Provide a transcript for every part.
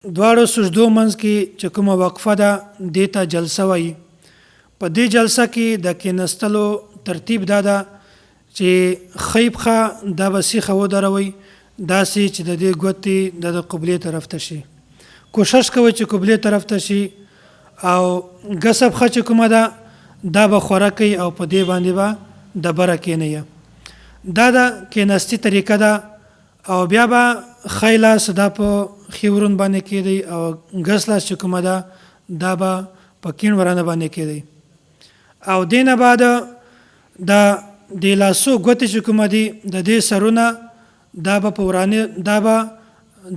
دواړو سجدو منځ کې چې کومه وقفه ده دې ته جلسه وايي. په دې جلسه کې د کېنستلو ترتیب دا ده چې ښۍ پښه دا به سیخه ودروئ داسې چې د دې ګوتې د د قبلې طرف ته شي. کوشش کوئ چې قبلې طرف ته شي او ګسه پښه چې کومه ده دا به خوره کوي او په دې باندې به دبره کېنئ. دا د کېناستي طریقه ده. او بیا به ښی لاس دا په ښي ورون باندې کېدی او ګس لاس چې کومه ده دا به په کیڼ ورانه باندې کېدی. او دې نه بعد د دې لاسو ګوتې چې کومه دي د دې سرونه دا به په ورانه دا به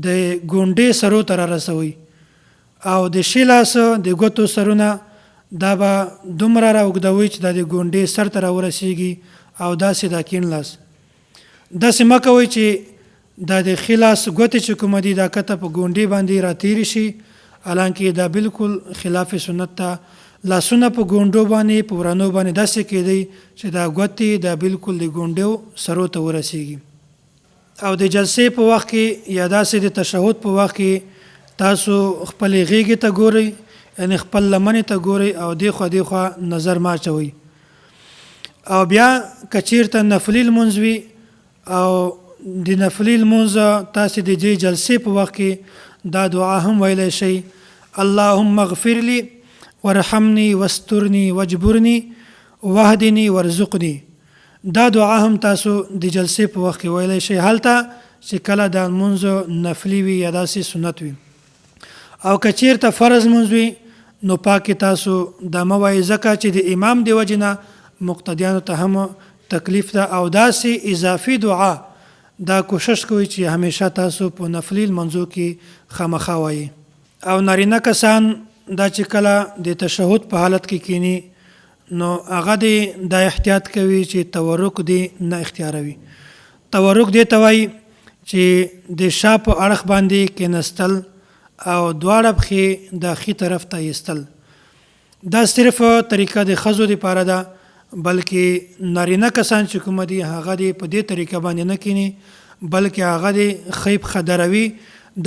د ګونډې سرو ته را رسوي او د ښي لاس د ګوتو سرونه دا به دومره را اوږدوي چې دا د ګونډې سر ته را ورسیږي او داسې دا کیڼ لاس. داسې مه کوئ چې دا د ښي لاس ګوتې چې کومه دي دا کته په ګونډې باندې راتېرې شي، حالانکه دا بالکل خلاف سنت ده. لاسونه په ګونډو باندې په ورانو باندې داسې کېدئ چې دا ګوتې دا بالکل د ګونډو سرو ته ورسېږي. او د جلسې په وخت کې یا داسې د تشهد په وخت کې تاسو خپلې غېږې ته ګورئ، یعنې خپل لمنې ته ګورئ او دې خوا دې خوا نظر مه اچوئ. او بیا که چیرته نفلي لمونځ وي او د نفلي لمونځ تاسې د دې جلسې په وخت کې دا دعا هم ویلی شئ، اللهم اغفر لي وارحمني واسترني واجبرني واهدني وارزقني. دا دعا هم تاسو د جلسې په وخت کې ویلی شئ، هلته چې کله دا لمونځ نفلي وي یا داسې سنت وي. او که چیرته فرض لمونځ وي نو پاکې تاسو دا مه وایئ، ځکه چې د امام د وجې نه مقتدیانو ته هم تکلیف ده. او داسې اضافي دعا دا کوشش کوئ چې همیشه تاسو په نفلي لمونځو کې خامخا وایئ. او نارینه کسان دا چې کله د تشهد په حالت کې کیني نو هغه دې دا احتیاط کوي چې تورک دې نه اختیاروي. تورک دې ته وایي چې د شا په اړخ باندې کیناستل او دواړه پښې د ښي طرف ته ایستل. دا صرف طریقه د ښځو دپاره ده، بلکې نارینه کسان چې کومه دي هغه دې په دې طریقه باندې نه کیني، بلکې هغه دې ښۍ پښه دروي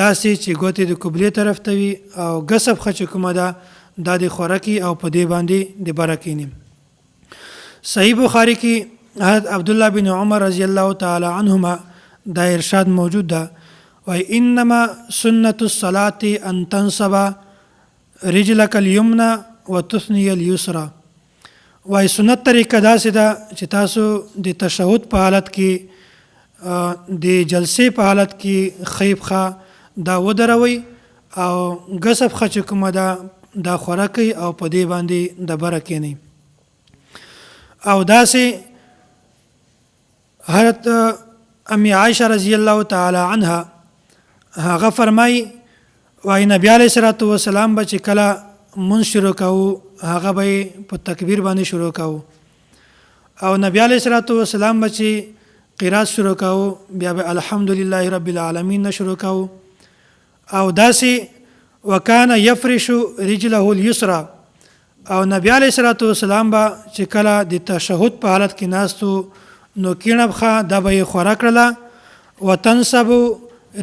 داسې چې ګوتې د قبلې طرف ته وي او ګسه پښه چې کومه ده دا دې خوره کړي او په دې باندې د بره کیني. صحیح بخاری کې حضرت عبدالله بن عمر رضی الله تعالی عنهما دا ارشاد موجود ده، وای انما سنت الصلاة ان تنصب رجلک اليمنى وتثني اليسرى. وای سنت طریقه داسې ده چې تاسو د تشهد په حالت کې د جلسې په حالت کې ښۍ پښه دا ودروئ او ګسه پښه چې کومه ده دا خوره کوي او په دې باندې دبره کینئ. او داسې حضرت امی عائشه رضی الله تعالی عنها هغه فرمایي، وایي نبی علیه الصلاة والسلام به چې کله مونځ شروع کاوه هغه به یې په تکبیر باندې شروع کاوه، او نبی علیه الصلاة والسلام به چې قرات شروع کاوه بیا به الحمدلله رب العالمین نه شروع کاوه. او داسې وکانه یفرش رجله الیسرا، او نبی علیه الصلاة والسلام به چې کله د تشهد په حالت کې ناست وو نو کیڼه پښه دا به یې خوره کړله، وتنصب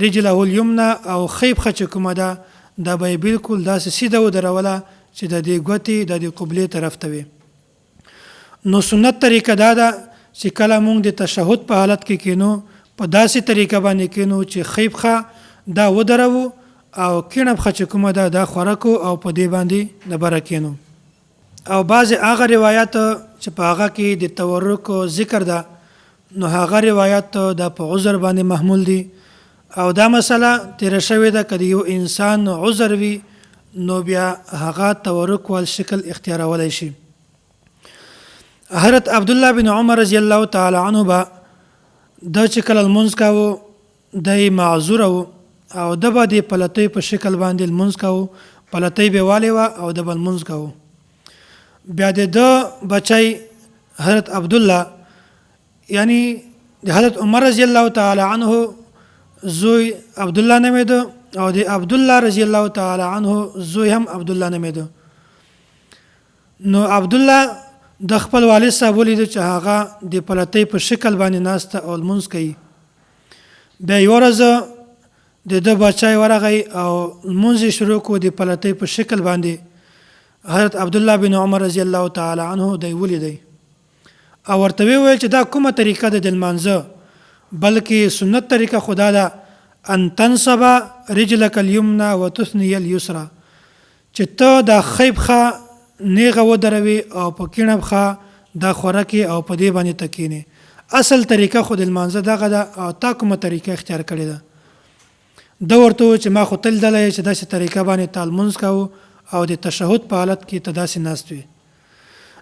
رجله الیمنی، او ښۍ پښه چې کومه ده دا به یې بالکل داسې سیده ودروله چې د دې ګوتې د دې قبلې طرف ته وي. نو سنت طریقه دا ده چې کله مونږ د تشهد په حالت کې کینو په داسې طریقه باندې کینو چې ښۍ پښه دا ودروو او کیڼه پښه چې کومه ده دا خوره کو او په دې باندې د بره کینو. او بعضې هغه روایت چې په هغه کې د تورک ذکر ده نو هغه روایت دا په عذر باندې محمول دي. او دا مسله تیره شوې ده، که د یو انسان عذر وي نو بیا هغه تورک وال شکل اختیارولی شي. حضرت عبدالله بن عمر رضی الله تعالی عنه به د چې کله لمونځ کاوه دی معذور و او ده به د پلتۍ په شکل باندې لمونځ کاوه، پلتۍ به والې وه او ده به لمونځ کاوه. بیا د ده بچی حضرت عبدالله یعنی د حضرت عمر رضی الله تعالی عنه زوی عبدالله نومېده او د عبدالله رضی الله تعالی عنه زوی هم عبدالله نومېده. نو عبدالله د خپل والد صاحب ولید چې هغه د پلتۍ په شکل باندې ناسته او لمونځ کوي. بیا یوه ورځ د ده بچی ورغی او لمونځ یې شروع کړو د پلتۍ په شکل باندې. حضرت عبدالله بن عمر رضی الله تعالی عنه دی ولیدی او ورته ویې ویل چې دا کومه طریقه ده د لمانځه، بلکې سنت طریقه خو دا ده ان تنصب رجلک الیمنی وتثنی الیسری، چې ته دا ښۍ پښه نېغه ودروې او په کیڼه پښه دا خوره کړې او په دې باندې ته کینې. اصل طریقه خو د لمانځه دغه ده او تا کومه طریقه اختیار کړې ده؟ ده ورته وویل چې ما خو تل لیدلی چې داسې طریقه باندې تا لمونځ کاوه او د تشهد په حالت کې ته داسې ناست وې.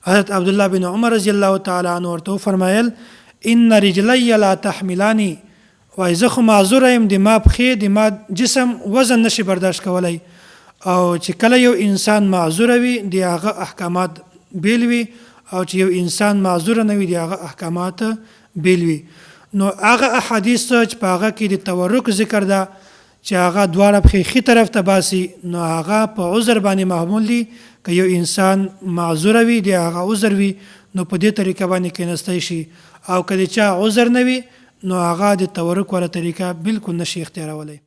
حضرت عبدالله بن عمر رضی الله تعالی عنه ورته وفرمایل، ان رجلی لا تحملانی، وایي زه خو معذوره یم، د ما پښې د ما جسم وزن نشي برداشت کولای، او چې کله یو انسان معذوره وي د هغه احکامات بیل وي، او چې یو انسان معذوره نه وي د هغه احکامات بیل وي. نو هغه احادیث چې په هغه کې د تورک ذکر ده چې هغه دواړه پښې ښي طرف ته باسي، نو هغه په عذر باندې محمول دي. که یو انسان معذوره وي د هغه عذر وي نو په دې طریقه باندې کیناستی شي، او که د چا عذر نه وي نو هغه د تورک واله طریقه بالکل نشي اختیارولی.